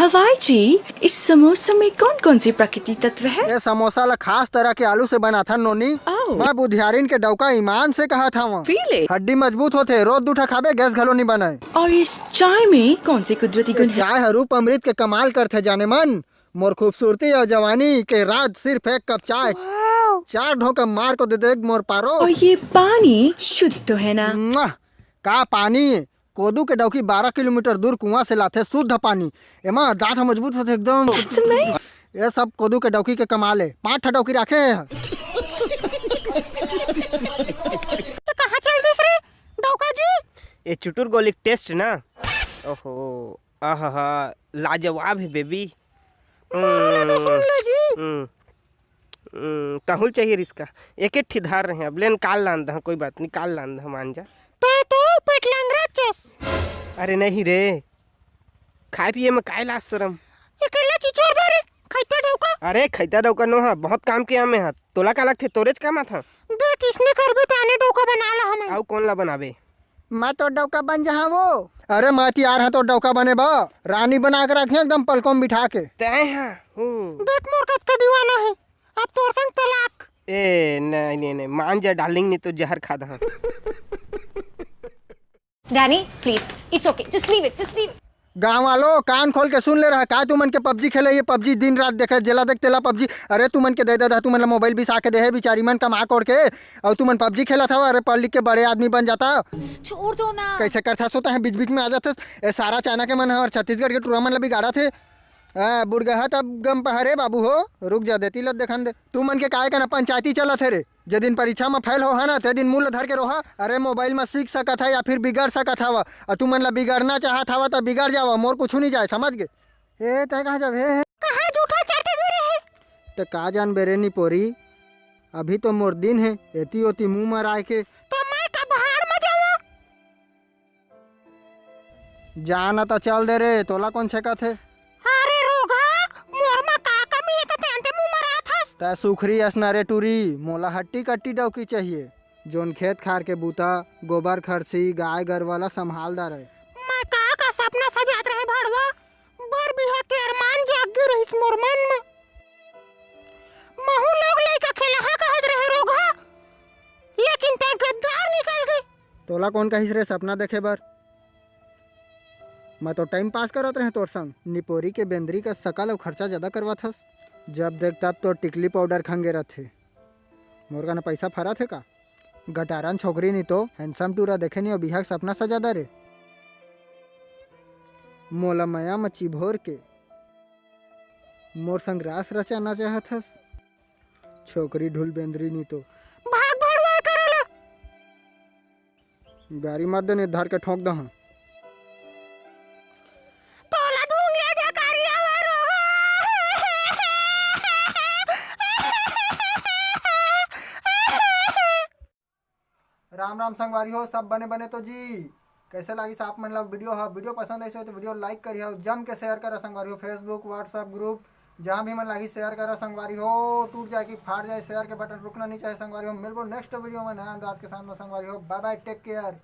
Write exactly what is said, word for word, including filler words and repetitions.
हवाई जी, इस समोसा में कौन कौन से प्राकृतिक तत्व है? ये समोसा ला खास तरह के आलू से बनाथन नोनी। ओह। मैं बुधियारिन के डौका ईमान से कहत हवं। Really? हड्डी मजबूत होथे, रोज दू ठा खाबे, गैस घलो नी बनय। और इस चाय में कौन से कुदरती ये गुण है? चाय ह रूप अमृत के कमाल करथे जाने मन। मोर खूबसूरती और जवानी के राज सिर्फ एक कप चाय। Wow। चार ढोका मार को दे दे मोर पारो। और ये पानी शुद्ध तो है ना? मुआ! का पानी? कोदू के डौकी बारह किलोमीटर दूर कुआं से लाथे शुद्ध पानी। एमा दांत ह मजबूत होथे एकदम। सच में? ये सब कोदू के डौकी के कमाल हे। पांच ठा डौकी राखे हे। तो कहाँ चल दिस रे डौका जी? ये चुटुर गोली के टेस्ट ना। ओहो, आहा, लाजवाब हे बेबी। मारो ला तो सुन ले जी। हम्म। हम्म, तहुल चाहिए रिस्का। एक एक ठी धार रहे, अब लेन काल लान दहा, कोई बात नहीं, काल लान दहा, मान जा। तो तू पेट लांगरा चस। अरे नहीं रे, खाए पिए में काय लाज शरम? अकेला चिचोर दे रे, खैता डौका। अरे खैता डौका नो हा, बहुत काम के आमे हा। तोला का लगथे, तोरेच काम आथा। देख, इसने करबे तो आने डौका बना ला हमें। आउ कौन ला बनाबे? मैं तो डौका बन जहा वो। अरे मैं तियार हा तो डौका बने बा, रानी बना के रखे एकदम पलकों में बिठा के। तय हा, हूँ। देख मोर कतका दीवाना है, अब तोर संग तलाक। ए, नहीं, नहीं, नहीं, मान जा डार्लिंग, नहीं तो जहर खा दहा। Danny, please, it's okay, just leave it, just leave it. गांव वालो, कान खोल के सुन ले रहा, का तुमन के पबजी खेले, ये पबजी दिन रात देखे, जेला देख तेला पबजी। अरे तुमन के दे दे, तुमन ला मोबाइल बिसा के दे हे बिचारी मन कमा कोड़ के, और तुमन पबजी खेलत हव। अरे पढ़ लिख के बड़े आदमी बन जाता। छोड़ दो ना। कैसे करथा सोता है, बीच बीच में आ जाते। ए सारा चाइना के मन ह और छत्तीसगढ़ के टूरा मन ला बिगाड़त हे। आ, बुड़गहा तब गम पहरे बाबू हो, रुक जा, देती लत देखन दे। तुमन के काय कना पंचायती चलत हे रे? जे दिन परीक्षा म फेल हो हा ना, ते दिन मुंह ल धर के रोहा। अरे मोबाइल म सीख सकत हा या फिर बिगड़ सकत हव, अउ तुमन ला बिगड़ना चाहत हव त बिगड़ जाव, मोर कुछु नहीं जाय, समझ गे? ए तय कहाँ जाबे? हे, हे। कहाँ जूठा चाटे गे रहे? त का जानबे रे निपोरी, अभी तो मोर दिन हे, एती ओती मुंह मराए के। त मैं का भाड़ म जावं? जाना त चल दे रे, तोला कौन छेकत हे? अरे रोगहा, मोर म का कमी हे त तेंते मुंह मरात हस? तै सुखरी अस न रे टूरी, मोला हट्टी कट्टी डौकी चाहिए, जोन खेत खार के बूता, गोबर खरसी, गाय गरवा ला संभाल डारे। मैं का का सपना सजात रहे भड़वा, बर बिहा के अरमान जाग गे रहिस मोर मन म। महू लोग लइका खेलहा कहत रहे रोगहा, लेकिन तै गद्दार निकल गे। तोला कौन कहिस रे सपना देखे बर? मैं तो टाइम पास करत रहे तोर संग। निपोरी के बेंदरी का सकल अउ खर्चा ज्यादा करवात हस। जब देख तब तो टिकली पाउडर खंगे रथे। मोर कना पैसा फरत हे का? गटारन छोकरी नी तो हैंडसम टूरा देखे नी हो बिहाक सपना सजा डारे। मोला मया म चिभोर के मोर संग रास रचाना चाहत हस। छोकरी ढुल बेंदरी नी तो। भाग भड़वा करा ला। गारी मत दे, नहीं धर के ठोंक दहा। तोला धुंगिया डकारी आवा रोगा। राम राम संगवारी हो, सब बने बने तो जी। कैसे लागिस आप मन ला वीडियो ह? वीडियो पसंद आइस हो तो वीडियो लाइक करिहा, जम के शेयर करा संगवारी हो। Facebook, WhatsApp ग्रुप, जहाँ भी मन लागी शेयर करा संगवारी हो। टूट जाए कि फाट जाए, शेयर के बटन रुकना नहीं चाहिए संगवारी हो। मिलबो नेक्स्ट वीडियो में नया अंदाज के साथ में संगवारी हो। बाय बाय, टेक केयर।